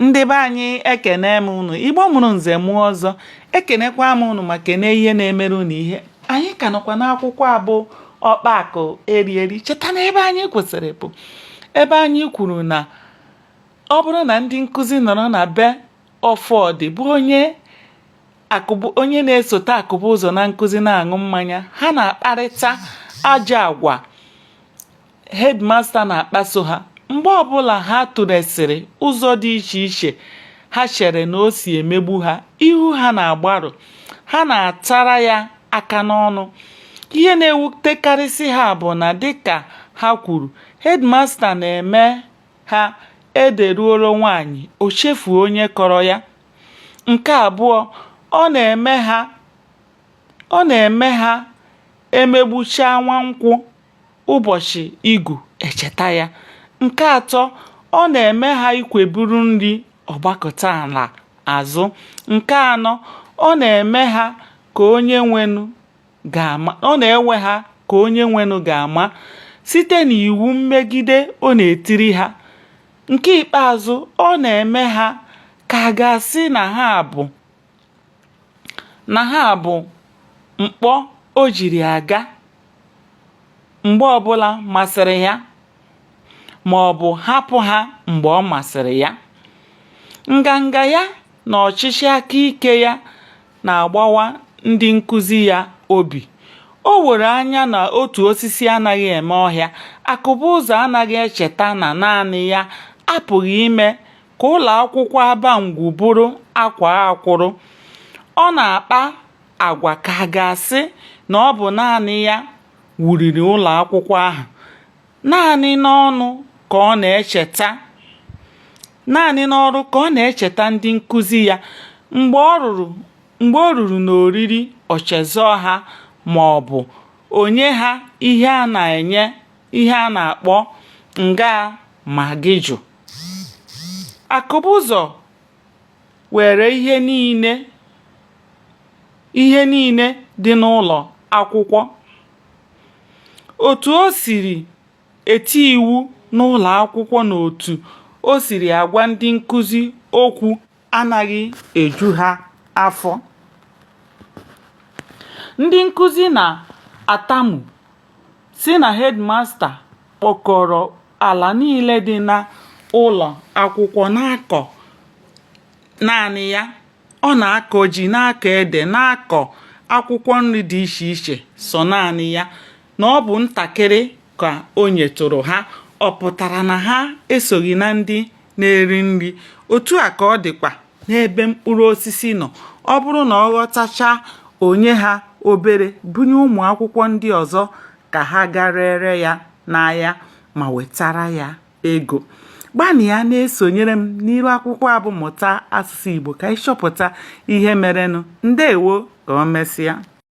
Ndị be anyị ekene m unu. Igbo mụrụ nze mụọ ọzọ, ekenekwa m unu ma kene ihe na-emere unu ihe. Anyị ka nọkwa n'akwụkwọ a bụ Ọkpa Akụ Eri Eri. Cheta na ebe anyị kwụsịrị bụ ebe anyị kwuru na ọ bụrụ na ndị nkụzi nọrọ na be Ọfọdị bụ onye onye na-esote Akụbụzọ na nkụzi na-aṅụ mmanya, ha na-akparịta ajọ agwa hedmasta na-akpaso ha. Mgbe ọbụla ha tụlesịrị ụzọ dị iche iche ha chere na o si emegbu ha, ihu ha na-agbarụ, ha na-atara ya aka n'ọnụ. Ihe na-ewutekarịsị ha bụ na dịka ha kwuru, hedmasta na-eme ha ede ruoro nwaanyị, o chefuo onye kọrọ ya. Nke abụọ, ọ na-eme ha ọ na-eme ha emegbuchaa nwankwụ ụbọchị igu echeta ya. Nke atọ, ọ na-eme ha ikwe buru nri ọ gbakụta ala azụ. Nke anọ, ọ na-eme ha ka onye nwenụ ga-ama ọ na-ewe ha ka onye nwenụ ga-ama site n'iwu mmegide ọ na-etiri ha. Nke ikpeazụ, ọ na-eme ha ka a ga-asị na ha bụ na ha bụ mkpọ o jiri aga mgbe ọbụla masịrị ya ma ọ bụ hapụ ha mgbe ọ masịrị ya. Nganga ya na ọchịchị aka ike ya na-agbawa ndị nkụzi ya obi. O were anya na otu osisi anaghị eme ọhịa, Akụbụzọ anaghị echeta na naanị ya apụghị ime ka ụlọakwụkwọ Abangwu bụrụ a kwaa a kwụrụ. Ọ na-akpa agwa ka a ga-asị na ọ bụ naanị ya wuriri ụlọakwụkwọ ahụ. Naanị n'ọnụ ka ọ na-echeta naanị n'ọrụ ka ọ na-echeta ndị nkụzi ya. Mgbe o ruru mgbe o ruru n'oriri, o chezọọ ha ma ọ bụ o nye ha ihe a na-enye ihe a na-akpọ ngaa ma gị jụ. Akụbụzọ were ihe niile ihe niile dị n'ụlọ akwụkwọ. Otu o siri eti iwu n'ụlọ akwụkwọ na otu o siri agwa ndị nkụzi okwu anaghị eju ha afọ. Ndị nkụzi na-atamu sị na hedmasta kpokọrọ ala niile dị n'ụlọ akwụkwọ na-akọ naanị ya. Ọ na-akọ ji, na-akọ ede, na-akọ akwụkwọ nri dị iche iche sọ naanị ya, na ọ bụ ntakịrị ka o nyetụrụ ha, ọ pụtara na ha esoghị na ndị na-eri nri. Otu a ka ọ dịkwa n'ebe mkpụrụ osisi nọ. Ọ bụrụ na ọ ghọtachaa, o nye ha obere bunye ụmụ akwụkwọ ndị ọzọ ka ha gaa rere ya n'ahịa ma wetara ya ego. Gbanịa na-esonyere m n'iru akwụkwọ a bụ Mụta Asụsụ Igbo ka ị chọpụta ihe merenụ. Ndewo, ka o mesịa.